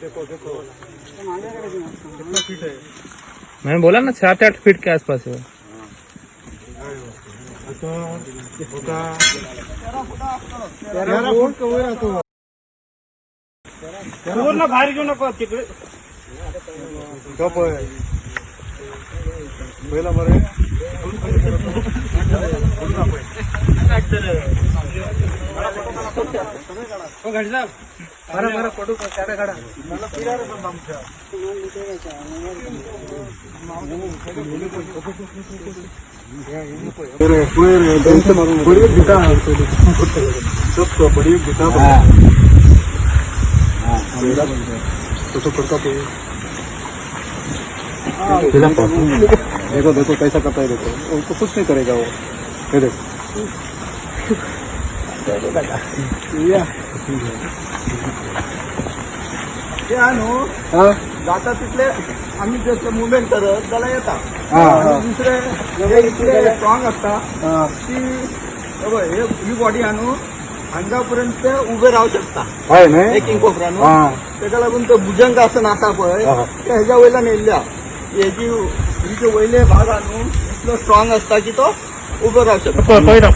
देखो देखो, कितना फीट है? मैंने बोला ना, 7-8 फीट के आसपास है वो। आता होता 13 फूट वयर राहतो. पूर्ण बाहेर घेऊ नको तिकडे. गप आहे. पहिला बरे. बरं बरं, फोटो काढा काढा. बडी एक भिता, बडी एक भिता. तसं करता पळय. देखो देखो, कैसा करता है देखो. उनको कुछ नहीं करेगा वो. ये देखो. ते हा न्हू. हा. जाता तितले आमी जसे मुवमेंट करत जाल्यार येता. हा, हा. आनी दुसरे हे इतले स्ट्रॉंग आसता हा. की हे पळय, ही बॉडी हा न्हू, हांगा पर्यंत ते उबे रावंक शकता. हय न्हय. एक किंग कोबरा न्हू, हा. तेका लागून तो भुजंग आसन आसा पळय, हा. ते हेज्या वयल्यान येयल्ल्या. हेजी ही जे वयले भाग हा न्हू, इतलो स्ट्रॉंग आसता की तो उबो रावंक शकता. पळय.